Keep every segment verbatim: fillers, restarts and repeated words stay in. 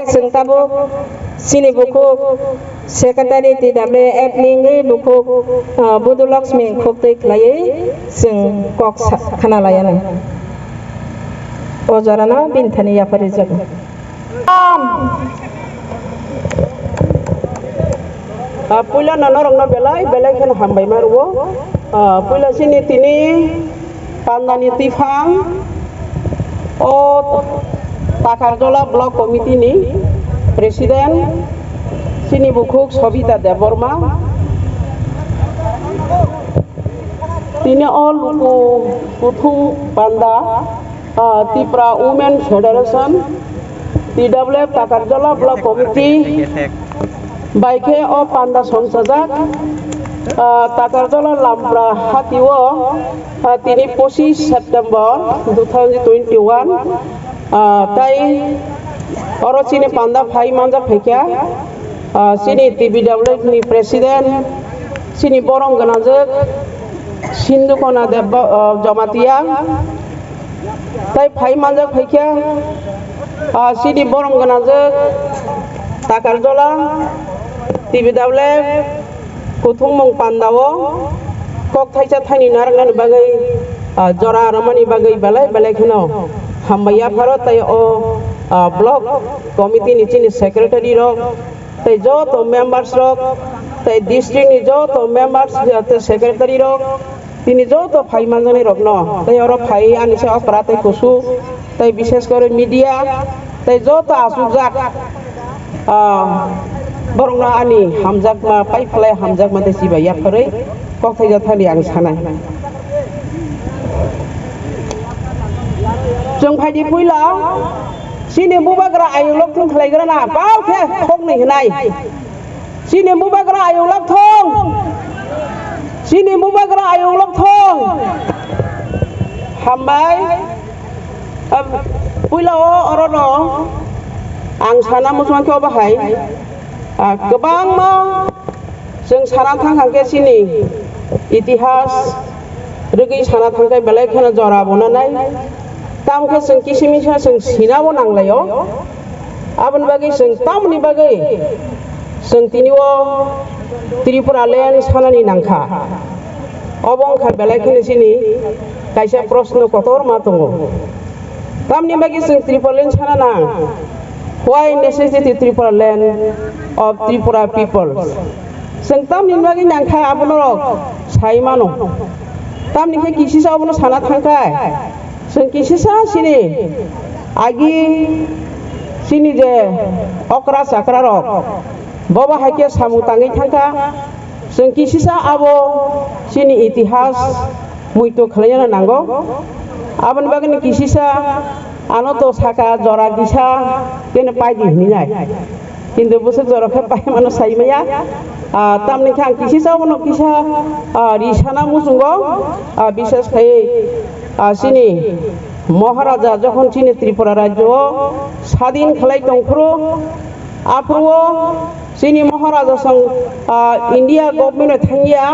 Chwng tabuk chini bukhuk secretary T W F ni wngwi bukhuk, ah, Budu Lakshmi khuktwi khlaiwi chwng kok sa-, khana laianw. O jorano bini thani yapharwi jago. Ah, puila no norokno belai belai kheno hambai ma rwo. Ah, puila chini tini pandani tiphang o Takarjola Block Committee ni President chini bukhuk Sobita Debbarma. Tini o luku kuthum panda, ah, Tripura Women Federation, T W F Takarjola Block Committee, bai khe o panda songchajak, ah, Takarjola Lampra hatio, ah, tini pochish September two thousand twenty-one, ah, tai oro chini panda phai manjak phaikha, ah, chini T B W ni President, chini borom gwnajwk Sindhu Kona Debba, ah, Jamatia, tai phai manjak phaikha, ah, chini borom gwnajwk Takarjola, T B W, kuthumung pandao kok thaisa thani narwknani bagwi, ah, jora rwmani bagwi belai belai kheno hambai yapharo, tai o, ah, block committee ni chini secretary rok, tei joto members rok, tei district ni joto members, tei secretary rok, tini joto phai manjaknai rokno, tei oro phai ani se okra tei kusu, tei bishes kore media, tei joto achukjak, ah, borokno ani hamjakma, pai phalai hamjakma tei chibai yapharwi kok thaijak thani ang sanai. Chwng phaidi puila chini bubagra ayuk lokthung khlaigrana, pao khe khoknwi hwnai. Chini bubagra ayuk lokthung. Chini bubagra ayuk lokthung. Hambai. Am, puila o orono ang sana muchungkhe obo hai, ah, kwbangma chwng sana thang khe chini itihas rwgwi sana thang khe belai kheno jora bo nanai. Tamo khe chwng kisimisa chwng sinabo nanglaio. Aboni bagwi chwng tamoni bagwi chwng tini o Tripura land sanani nangkha? Obo wngkha belai kheno chini kaisa proshno kotorma tongo. Tamni bagwi chwng Tripura land sana nang? Why necessity Tripura land of Tripura people? Chwng tamni bagwi nangkha abono rok sai mano. Tamni khe kisisa abono sana thangkha. Chwng kisisa chini agi chini je okra chakra rok bobo hai khe samung tangwi thangkha. Chwng kisisa abo chini itihas muitu khlaina nango. Aboni bagwi kisisa ano to saka jora kisa kene paidi hinwi nai. Kintu bwswk jora khe paimano sai maya. Ah, tamni khe ang kisisa abono kisa, ah, ri sana muchungo, ah, bishes khai, ah, chini Maharaja jokhon chini Tripura rajyo o sadin khlai tongphuru, aphuru o chini Maharaja song, ah, India government o thangya,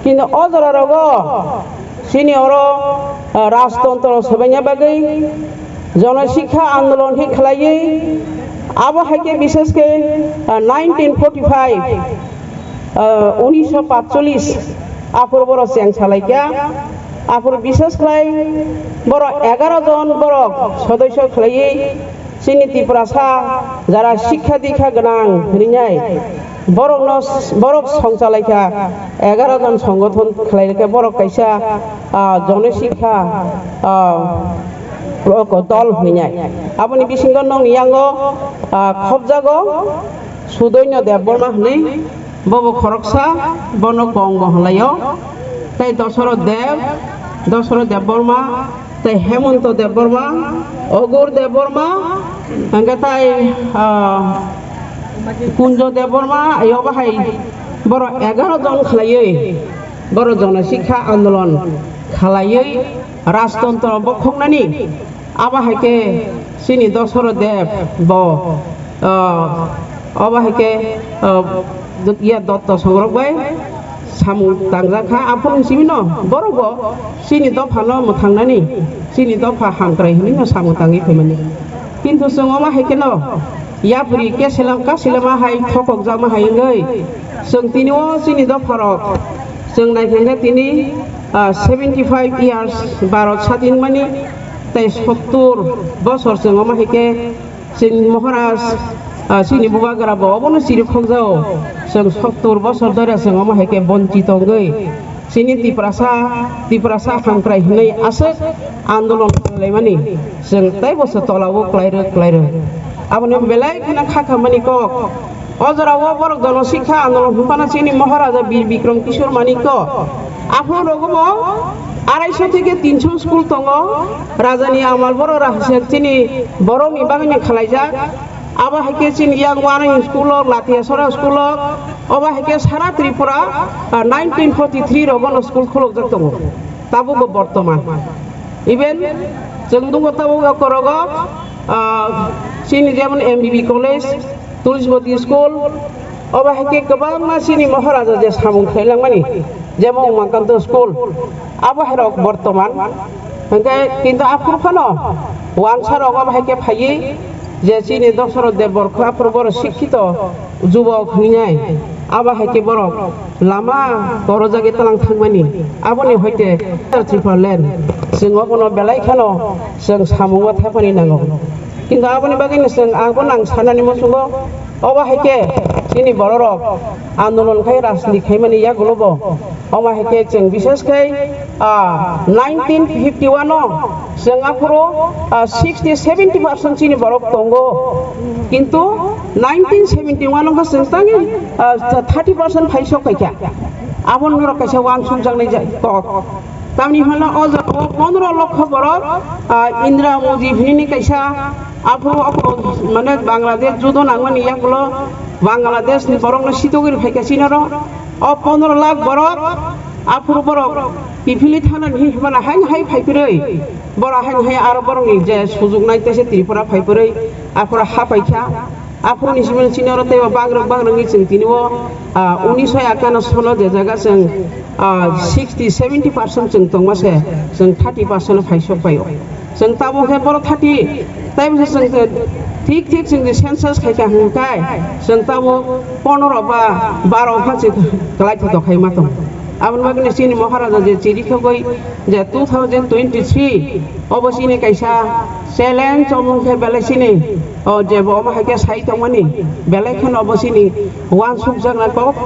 kintu o jora rogo chini oro, ah, rajtontro sobaina bagwi jono sikha andolon hi khlaiwi, abo hai khe bishes khe, ah, nineteen forty-five, ah, unisho patcholish aphuru borok cheng salaikha. Aphuru bishes khlai borok egaro jon borok sodoisyo khlaiwi chini Tiprasa jara sikha dikha gwnang hwnwi nai borokno, borok songchalaikha, egaro jon songothon khlaikha, borok kaisa, ah, jono sikha, ah, dol hwnwi nai. Aboni bisingo nokni yango, ah, khobjago Sudoino Debbarma hwnwi, bobo khoroksa, bono kong bo hwnlaio. Tei Dosoro Deb, Dosoro Debbarma, tei Hemonto Debbarma, Ogur Debbarma, hwnkhe tei, ah, Kunjo Debbarma, yobo hai borok egaro jon khlaiwi, borok jono sikha andolon khlaiwi, rajtontro bokhoknani. Abo hai khe chini Dosoro Deb bo, ah, abo hai khe, ah, iya Dotto songrok bai samung tangjak kha. Aphuru simi no borok bo chini dopha no mwthangnani, chini dopha hamkrai hwnwi no samung tangwi phaimani. Kintu chwng omo hai khe no yapri keselam kasilama hai thokokjakma hai wngwi chwng tini o chini dopharok chwng naikhe tini, ah, seventy five years Bharat sadin mani tei sottur bosor chwng omo hai khe chwng Maharaj, ah, chini bubagra bo obono chirikhokjao chwng sottur bosor dhori chwng omo hai khe bonchi tongwi chini Tiprasa, Tiprasa hamkrai hinwi aswk andolon khlaimani chwng teibo se tolao klairwk klairwk. Aboni belai kheno kha khamani kok. O jorao borok jono sikha andolon hwnphano chini Maharaja Bir Bikram Kishore Manikya. Aphuru rogo bo arai sho theke tin sho school tongo. Rajani amal borok rahasek chini borokni bagwino khwlaijak. Abo hai khe chini yang Warang school o, Latiasora school o, obo hai khe sara Tripura, ah, nineteen forty three rogono school khulukjak tongo. Tabukbo bortoman. Even chwng nukgo tabuk o korogo, ah, chini jemon M B B college, Tulismati school, obo hai khe kwbangma chini Maharaja je samung khlailangmani, jemon Umakanto school, abo hai rok bortoman. Hwnkhe kintu aphuru phano wansa rok obo hai khe phaiwi je chini Dosoroth Debbarma aphuru borok sikhito jubok hwnwi nai, abo hai khe borok lama korojagwi tlang thangmani, aboni hoite Tipraland chwng obono belai kheno chwng samungo thepani nango. Kintu aboni bagwino chwng abono ang sanani muchungo, obo hai khe chini bororok andolon khai rajniti khaimani yagulo bo, omo hai khe chwng bishesh khai, ah, nineteen fifty one o chwng aphuru, ah, sixty seventy percent chini borok tongo, kintu nineteen seventy one o chwng tangwi, ah, thirty percent phaisok phaikha. Abo norok kaisa uansukjaknai ja-, kok. Tamni hwnla o jaga o pondro lokho borok, ah, Indira Modi hinwi kaisa aphuru, aphuru mane Bangladesh judo nangmani yakulo Bangladesh ni borokno sitogwi phaikha chini oro. O pondro lakh borok aphuru borok kiphilwi thanani hinwi hwnmano haino hai phaiphirwi borok haino hai aro borokni je sujuk nai teisa Tripura phaiphirwi aphuru hapaikha. Aphuruni simi chini oro teibo bagrok bagrokni chwng tini o, ah, unisho ekano sono je jaga chwng, ah, sixty seventy percent chwng tongma se chwng thirty percent phaisok paio. Chwng tabuk khe borok thirty, tei bwsa chwng thik thik chwng je census khai kha hwn kai chwng tabuk pondro ba baro pha se kwlai thai tong khai ma tong. Aboni bagwi chini Maharaja je chiri khogwi je two thousand twenty three obo chini kaisa challenge omo khe belai chini o jebo omo hai khe sai tongmani belai kheno obo chini uansukjaknai kok.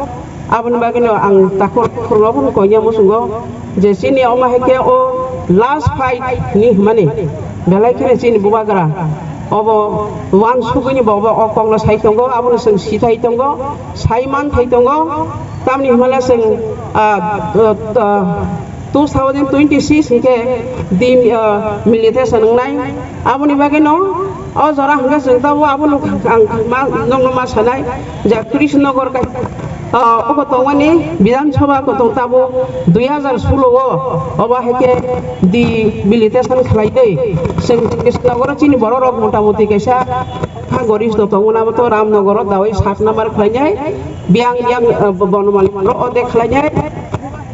Aboni bagwino ang takhuk khurokno koiya muchungo je chini omo hai khe o last fight ni hwnmani belai kheno chini bubagra obo uansugwini bo obo o kokno sai tongo, abono chwng sithai tongo, sai manthai tongo. Tamni hwnmale chwng, ah, ah, two thousand twenty-six hwnkhe di, ah, militation wngnai. Aboni bagwino o jora hwnkhe chwng tabuk abono ang ma, nokno ma sanai je Krishnanagar kai, ah, obo tongmani Bidhan Sabha kotong tabuk dui hajar solo o obo hai khe di militation khlaiwi chwng Krishnanagar o chini borok rok motamoti kaisa ha goristo tongmani abo to Ramnagar o dawi sat number khlainai biyang yang, ah, Bonomali o de khlainai.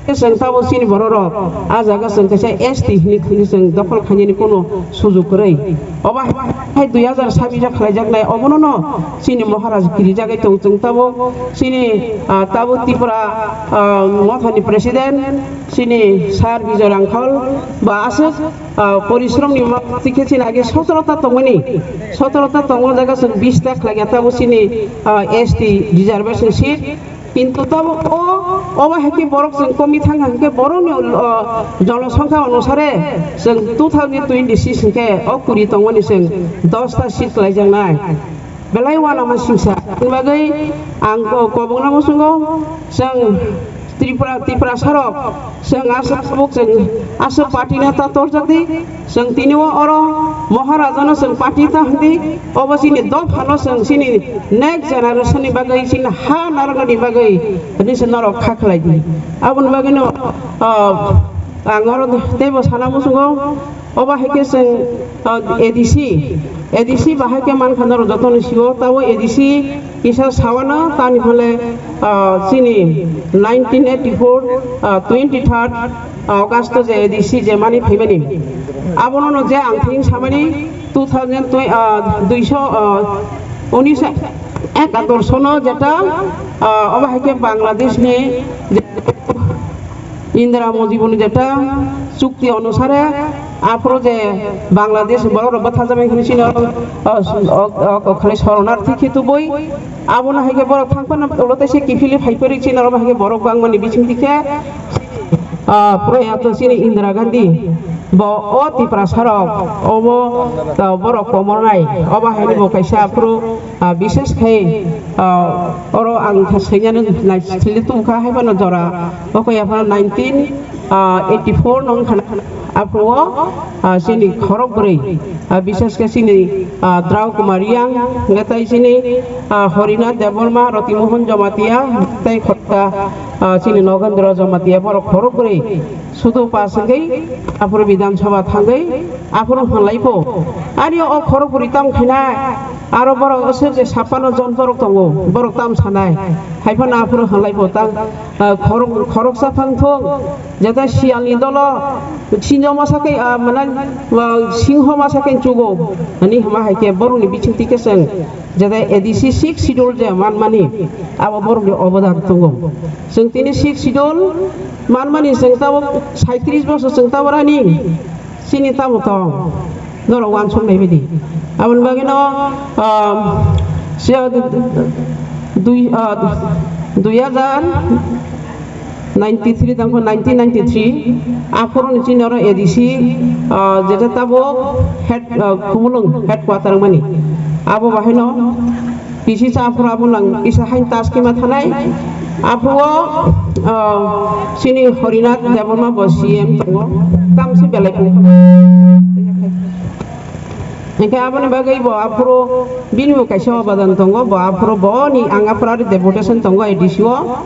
Chwng tabuk chini borok rok, ah jaga chwng kaisa S T hinwi khwlwi chwng dokhol khainani kono sujug kwrwi. Obo hai dui hajar sabis o khlaijaknai, obono no chini Maharaj kirijagwi tong, chwng tabuk chini, ah, tabuk Tripura, ah, mothani president chini Sir Bijoy Rangkhol ba aswk, ah, porishromni ma-, tikhe chini age sotoro ta tongmani, sotoro ta tongma jaga chwng bis ta khlaiya tabuk chini, ah, S T reservation seat. Kintu tabuk o, obo hai khe borok chwng komi thang kha, hwnkhe borokni, o, jonosongkha onusare chwng two thousand twenty-six hwnkhe o kuri tongmani chwng dos ta seat khlaijaknai. Belai uanama singsa. Aboni bagwi ang ko-, kobokno muchungo chwng Tripura, Tiprasarok chwng aswk tabuk chwng aswk party no ta torjak di. Chwng tini o oro Maharajano chwng party ta hwndi, obo chini dophano chwng chini next generation ni bagwi, chini ha narwknani bagwi hwnwi se norok kha khlai di. Aboni bagwino, ah, ang oro teibo sana muchungo, obo hai khe chwng, ah, A D C, A D C bahai khe mankha norok jotono sio, tabo A D C kisa sawano tani hole, ah, chini nineteen eighty-four, ah, twenty-third August je A D C je mani phaimani. Abono no je ang thing samani two thousand twenty, ah, duiso, ah, Unisho ekator sono jeta, ah, obo hai khe Bangladesh ni Indira Mujibuni jeta chukti onusare aphuru je Bangladesh borok rok bwtha jabani hwnwi sino, ah, o, o, o, khali soronarthi khe tubui. Abono hai khe borok thang phano ulo tei se kiphilwi phai phari sino, obo hai khe borok bangmani bising dikhe, ah, proyato chini Indira Gandhi bo o Tiprasa rok obo, ah, borok komornai obo hai bo kaisa aphuru, ah, bishes khai, ah, oro ang kha sainani nai sili tongkha hai phano jora oko ya phano nineteen, ah, eighty four nong khana aphuru o, ah, chini khorok bwrwi, ah, bishes khe chini, ah, Drau Kumar Yang hingkhe tai chini, ah, Horinath Debbarma, Roti Mohan Jamatia tei khoroksa, ah, chini Nogendra Jamatia borok khorok bwrwi. Sudu pass wngwi aphuru Bidhan Sabha thangwi aphuru hwnlai pho. Ani o khorok bwrwi tamo khainai, aro borok aswk je sapano jontorok tongo, borok tam sanai. Hai phano aphuru hwnlai pho tang, ah, khorok, khoroksa thang thung, jeta siyalni dolo sinjo masa khe, ah, mane, ah, singho masa khe chugo. Ani hama hai khe borokni bisingtwi khe chwng jeta A D C six schedule je manmani abo borokni obodan tongo. Chwng tini six schedule manmani chwng tabuk saitris bosor chwng tabuk rani chini tamo tong norok uansuk nai bidi. Aboni bagwi no, um, siya dui, uh, dui hajar ninety three tangkho nineteen ninety three aphuru ni chini oro A D C, uh, jeta tabuk head, uh, Khumulwng headquarter mani abo bahai no Kisi cha aphuru abo nang kisa hain tas kima thanai. Aphuru o, ah, chini Horinath Debbarma bo C M tongo. Tamsi belai kung. Hingke aboni bagwi bo aphuru bini bo kaisa obadan tongo. Bo aphuru bo ni ang aphuru ari deputation tongo A D C o.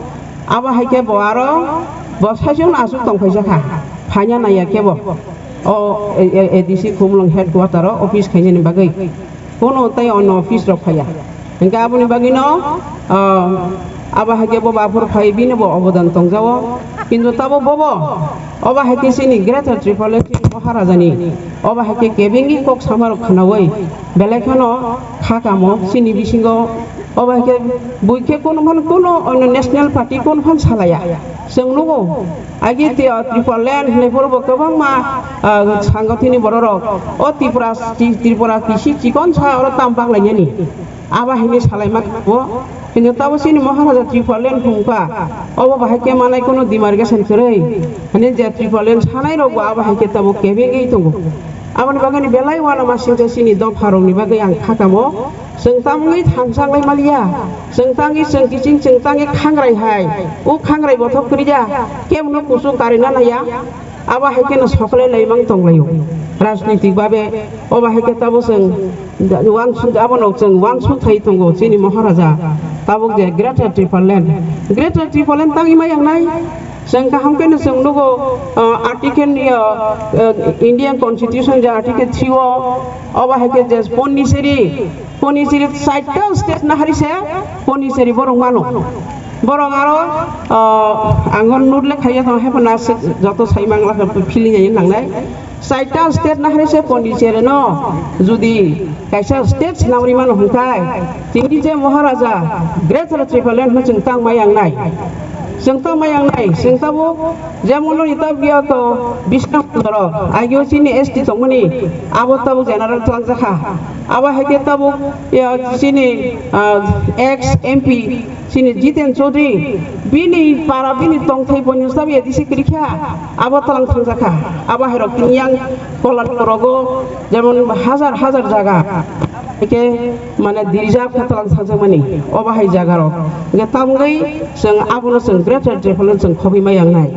Abo hai khe bo aro bo saichung aswk tong phaisa kha. Phanya naiya khe bo. O A D C Khumulwng headquarter o office khainani bagwi. Kono tei ono office rok phaiya. Hingke aboni bagwino, ah, abo hai khe bo aphuru phai bini bo obodan tongjago. Kintu tabo bobo, obo hai khe chini Greater Tipraland chini Maharaja ni, obo hai khe kebengwi kok sama rok khwnaui, belai kheno kha kamo chini bisingo, obo hai khe bui khe kono phan kono ono national party kono phan salaiya. Chwng nugo, agi tei o Tipraland hinwi phuru bo kwbangma, ah, sangatini bororok o Tripura, Tripura kisi chikon sa oro tam bak lainani. Abo hinwi salaima bo, hinwi tabo chini Maharaja Tipraland hwnka, obo bahai khe manai kono demarcation kwrwi, hinwi je Tipraland sanai rok bo abo hai khe tabo kebengwi tongo. Aboni bagwi ni belai uanama singcha chini dopha rokni bagwi ang kha kamo. Chwng tamungwi thansa wngwi maliya. Chwng tangwi chwng kiching chwng tangwi khangrai hai. O khangrai bothop kwrwiya. Kebono kuchuk karina naiya. Abo hai kheno soklai laimang tonglaio. Rajnitik babe obo hai khe tabo chwng uansuk, abono chwng uansuk thai tongo chini Maharaja. Tabuk je Greater Tipraland. Greater Tipraland tangwi ma yangnai. Chwng kaham khe no chwng nugo, ah, article, ah, ah, Indian Constitution je article three o, obo hai khe je Pondicherry, Pondicherry chaita state na hari se Pondicherry borok mano. Borok aro, ah, ang o note le khaiya tong hai phano aswk joto sai mangla khe feeling ya nangnai. Chaita state na hari se Pondicherry no judi kaisa state swnamwi mano hwnkhai, tini je Maharaja Greater Tipraland no chwng tang mai ang nai. Chwng tang mai ang nai, chwng tabuk jemon no ita biya to Bishnupur ro, agio chini S T tongmani, abo tabuk general twlangjakha. Abo hai khe tabuk, ya, chini, ah, ex M P, Chini Jiten Chaudhary, bini para, bini tongthai, boni sabo A D C kwrwi kha, abo twlang thangjakha. Abo hai rok tini yang Kollam rogo, jemon hajar hajar jaga, eke mane dirja khe twlang thangjakmani, obo hai jaga rok. Hingke tamgwi chwng abono chwng Greater Tipraland chwng khobwi ma yang nai.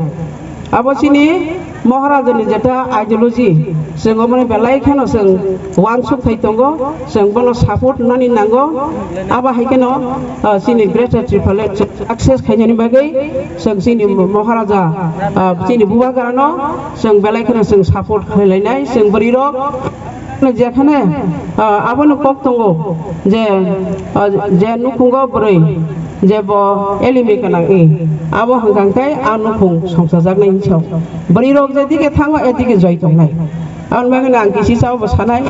Abo chini Maharajani jeta ideology, chwng omoni belai kheno chwng uansuk thai tongo, chwng bono support nani nango. Abo hai kheno, ah, chini Greater Tipraland chwng success khainani bagwi chwng chini Maharaja, ah, chini Bubagrano chwng belai kheno chwng support khlainai, chwng bwrwirok. Jekhane, ah, abono kok tongo je, ah, je nukhungo bwrwi je bo elimi gwnang, i abo hwnkha khe a nukhung songchajaknai hinwi sao. Bwrwirok jedike thango edike joi tongnai. Aboni bagwi ang kisi sao bo sanai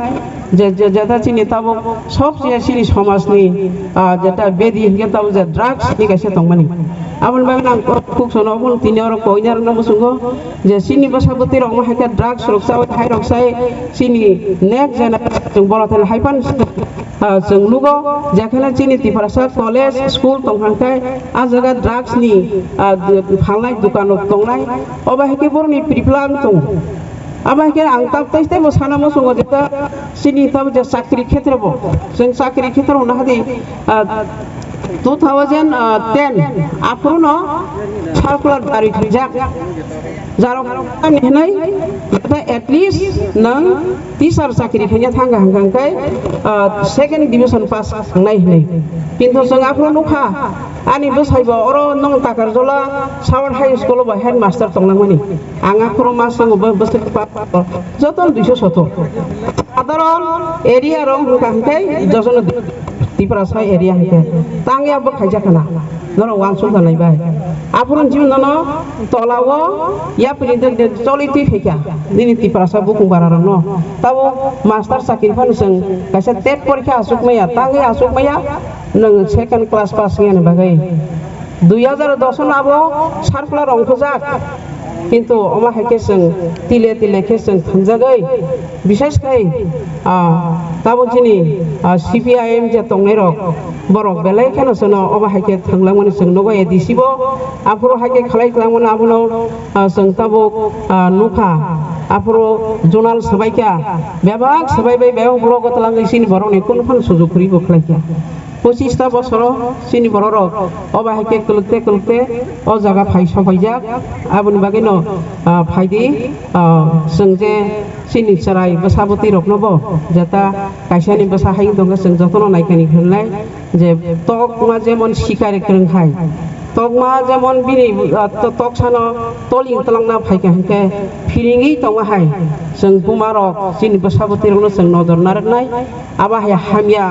je, je, jeta chini tabuk sob se chini somajni, ah, jeta bedi hinkhe tabuk je drugs ni kaisa tongmani. Aboni bagwi ang khuk sono obo tini oro koina rwna muchungo je chini bwsa bwtwi rok ma haikhe drugs rok chawi hai rok sai chini next generation chwng bola thani hai pan Ah, chwng nugo, jekheno chini Tiprasa college, school tongkha khe, ah jaga drugs ni, ah, du-, phalnai dukan rok tongnai, obo hai khe borokni pre-plan tongo. Abo hai khe ang tab tai tei bo sana muchungo je ta chini tab je chakri khetre bo, chwng chakri khetre bo nahadi, ah, two thousand ten aphuru no circular jari khaijak. Jarok ani hinai, at least nang teacher chakri khaina thangkha hwnkha hwnkhe, ah, second division pass wngnai hinwi. Kintu chwng aphuru nukha, ani bwsai bo oro nwng Takarjola South High School o bo headmaster tongnangmani. Ang aphuru ma swngo bo bwsai pass joto duiso soto. Sadharon area rok hwnkha hwnkhe jotono Tiprasa area hwnkhe tangya bo khaijak khna. Norok uansuk jalai bai. Aphuru jibon nono tola o yapri de de choli twi phaikha. Nini Tiprasa bukung bara rok no. Tabo master chakri phano chwng kaisa tet porikha asuk maya, tangwi asuk maya, nwng second class pass wngya ni bagwi. Dui hajar dos no abo circular rok ongkhojak. Kintu omo hai khe chwng tile tile khe chwng thwngjagwi, bishesh khai, ah, tabuk chini, ah, C P I M je tongnai rok, borok belai kheno chwngno omo hai khe thwnglangmani chwng nukgo A D C bo, aphuru hai khe khlai kwlangmano abono, ah, chwng tabuk, ah, nukha, aphuru zonal swbaikha, bebak swbai bai bebak blogo twlangwi chini borokni kunu phano sujuk kwrwi bo khlaikha. Pochista bosoro chini bororok obo hai khe kwlwkte kwlwkte o jaga phai sopaijak. Aboni bagwino, ah, phaidi, ah, chwng je chini chwrai bwsa bwtwi rokno bo jeta kaisani bwsa hai wng tongkhe chwng jotono naikani hwnlai je tokma jemon sikari kwrwng hai, tokma jemon bini, ah, to-, toksano toling twlangna phaikha hinkhe phiringwi tongma hai chwng buma rok chini bwsa bwtwi rokno chwng nojor narwknai. Abo hai hamya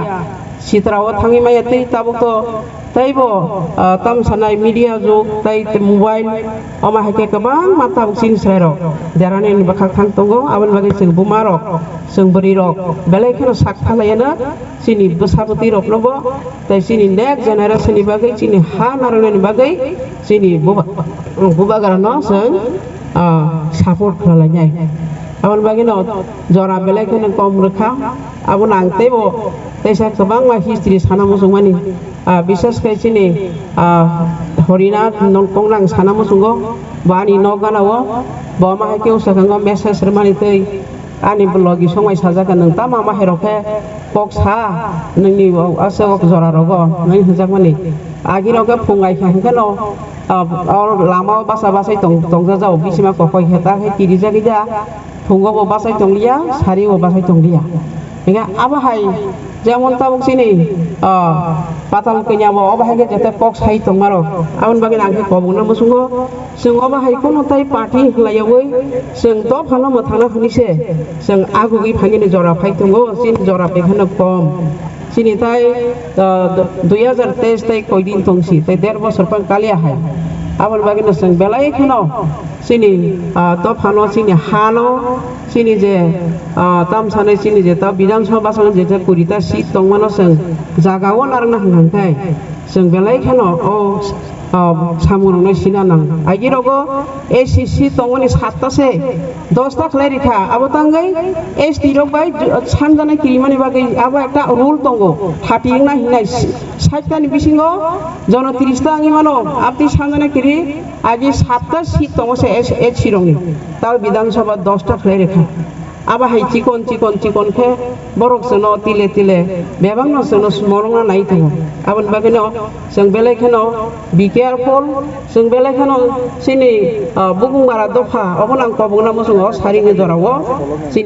sitra o thangwi maya tei tabuk to teibo, ah, tam sanai media jug tei te mobile omo hai khe kwbangma tabuk chini chwrai rok derani ni bwkhak thang tongo. Aboni bagwi chwng buma rok chwng bwrwi rok belai kheno sak phalaiya na chini bwsa bwtwi rok no bo tei chini next generation ni bagwi chini ha narwknani bagwi chini buba-, bubagra no chwng, ah, support khlai lainai. Aboni bagwi no jora belai kheno kom rwkha. Abono ang teibo teisa kwbangma history sana muchungmani. Ah, bishesh khe chini, ah, Horinath nongkhorno ang sana muchungo. Bo ani nok gana o, bo ma hai khe usa khe message rwmani tei ani logi songmai sajak khe, "Nwng tamo ma hai rok khe kok sa, nini aswk jora rogo," nini hwnjakmani. Agi rok khe phung ai kha hwnkhe no, ah, o lama o basa bachai tong-, tongjak jao, bisima kokoi khe ta khe kirijak ya. Phungo bo bachai tong liya, sari bo bachai tong liya. Hinkhe abo hai jemon tabuk chini, ah, patal kanya bo obo hai khe jete kok sai tongma rok. Aboni bagwi ang khe kobokno muchungo, chwng obo hai kheno tai party hwnlaiyawi chwng dophano mwthangna hwnwi se chwng agugwi phainani jora phai tongo, chini jora bekheno kom. Chini tai, ah, dui hajar teis tai koidin tongsi, tai der bosor pang kaliya hai. Aboni bagwino chwng belai kheno chini, ah, dophano, chini hano, chini je, ah, tam sanai chini je ta Bidhan Sabha bwskango je ta kuri ta seat tongmano chwng jaga o narwkna hwnkha hwnkhe chwng belai kheno o, ah, samung rokno sina nang. Agi rogo A C C tongmani satta se dosta khlai rikha, abo tangwi S T rok bai sanjana kirimani bagwi abo ekta rule tongo, thirty wngna hinai, sait ta ni bisingo jono tris ta wngwi mano, aboni sanjana kiri agi satta seat tongo se S-, S C rokni, tabo Bidhan Sabha dosta khlai rikha. Abo hai chikon chikon chikon khe borok chwngno tile tile bebakno chwngno smorongna nai tongo. Aboni bagwino chwng belai kheno be careful, chwng belai kheno chini, ah, bukung bara dopha obono ang kobokna muchungo saringni jorao chini